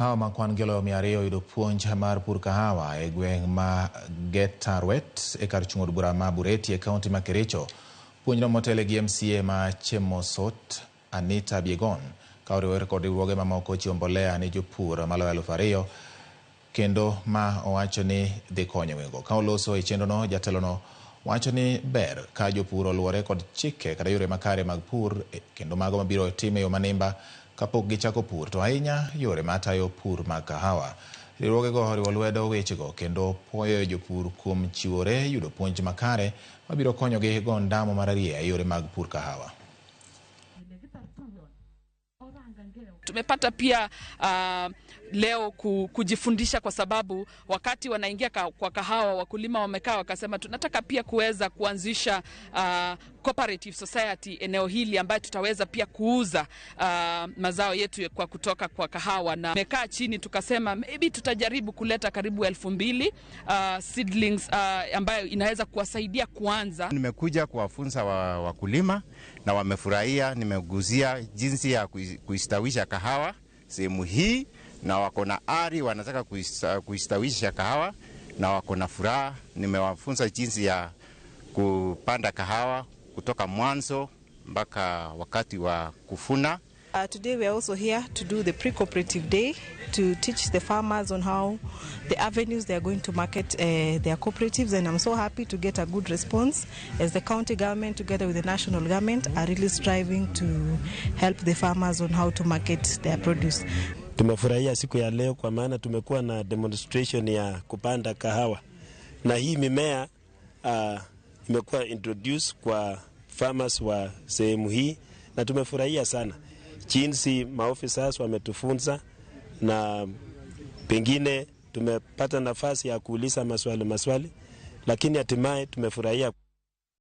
Kahawa ma kwan gi oloyo 200 oyudo puonj mar pur kahawa e gweng' ma Getarwet e kar chung' od bura ma Bureti e kaunti ma Kericho. Puonjno motele gi MCA ma Chemosot Anita Biegon ka oriwore kod riwruoge mamoko chiwo mbolea ne jopur maloyo 2,000 kendo ma owacho ni dhi konyo gweng'go. Ka oloso e chenrono, jatelono wacho ni ber ka jopur oluwore kod chike kata yore makare mag pur kendo mago mabiro tim e yo manimba kapok gichako pur to ahinya yore matayo pur mag kahawa. Riwruogego oriwo lwedo wechego kendo puoyo jopur kuom chiwore yudo puonj makare mabiro konyogi go ondamo mararieya e yore mag pur kahawa. Tumepata pia leo kujifundisha kwa sababu wakati wanaingia kwa kahawa wakulima wamekaa wakasema tunataka pia kuweza kuanzisha cooperative society eneo hili ambayo tutaweza pia kuuza mazao yetu kwa kutoka kwa kahawa, na tumekaa chini tukasema maybe tutajaribu kuleta karibu 2,000 seedlings ambayo inaweza kuwasaidia kuanza. Nimekuja kuwafunza wakulima na wamefurahia. Nimeguzia jinsi ya kuistawisha kahawa sehemu hii, na wako na ari, wanataka kuistawisha kahawa na wako na furaha. Nimewafunza jinsi ya kupanda kahawa kutoka mwanzo mpaka wakati wa kuvuna. Today we are also here to do the pre-cooperative day to teach the farmers on how the avenues they are going to market their cooperatives, and I'm so happy to get a good response as the county government together with the national government are really striving to help the farmers on how to market their produce. Tumefurahia siku ya leo kwa maana tumekuwa na demonstration ya kupanda kahawa, na hii mimea imekuwa introduced kwa farmers wa sehemu hii, na tumefurahia sana jinsi maofisa wametufunza, na pengine tumepata nafasi ya kuuliza maswali, lakini hatimaye tumefurahia.